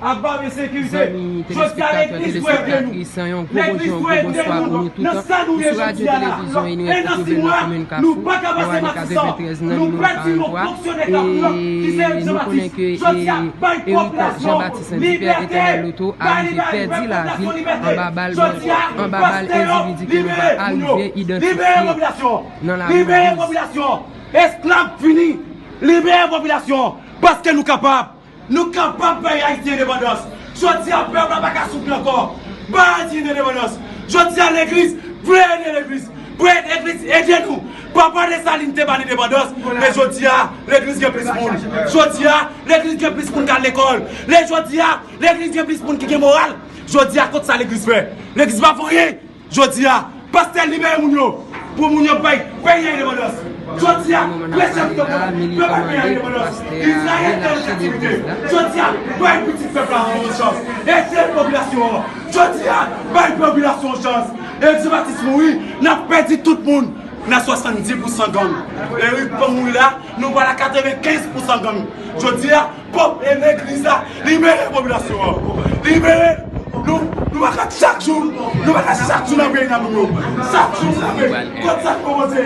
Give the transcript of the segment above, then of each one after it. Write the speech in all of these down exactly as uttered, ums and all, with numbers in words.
Zanmi telespektatè, telespektatris, yon gwo bonjou, yon gwo bonswa pou nou tout. Ou sou radyo televizyon Inouye ki twouve nan komin Kafou, nan Wani katreventrèz, nan nimewo karantwa. E nou konnen ke Eric Jean Baptiste Saint Pierre, Etènèl Loto, a rive pèdi lavi l anba bal, anba bal endividi ke nou pa arive idantifye nan lavi Legliz. Esklav fini! Libere popilasyon! Paske nou kapab! Nou kapab bay Ayiti endepandans! Jodi a, pèp la pa ka soufri ankò! Bay Ayiti endepandans! Jodi a, Legliz vle ede Legliz! Pou ede Legliz ede nou! Papa Desalin te ba n endepandans, men jodi a, Legliz gen plis moun! Jodi a, Legliz gen plis moun k al lekòl! Le jodi a, Legliz gen plis moun ki gen moral! Jodi a, kot sa Legliz fè? Legliz pa fè anyen! Jodi a, pastè libere moun yo, pou moun yo bay peyi a endepandans. Jodi a, prese pou yo bay peyi a endepandans. Izrayèl te an kaptivite. Jodi a, bay pitit pèp la yon chans. Ede popilasyon an. Jodi a, bay popilasyon an chans. Eric Jean Baptiste mouri, n ap pèdi tout moun. Nan swasanndis pousan gang. Eric pa mouri la, nou pral a katrevenkenz pousan gang. Jodi a, pòp e legliz la, libere popilasyon an. Libere! Nou, nou pa ka chak jou, nou pa ka chak jou nan peyi nan moun yo. Chak jou nou tape. Kot sa k kòmanse?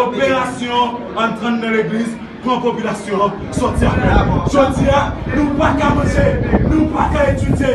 Operasyon antre nan legliz, pran popilasyon an, sòti avè l. Jodi a, nou pa ka manje, nou pa ka etidye.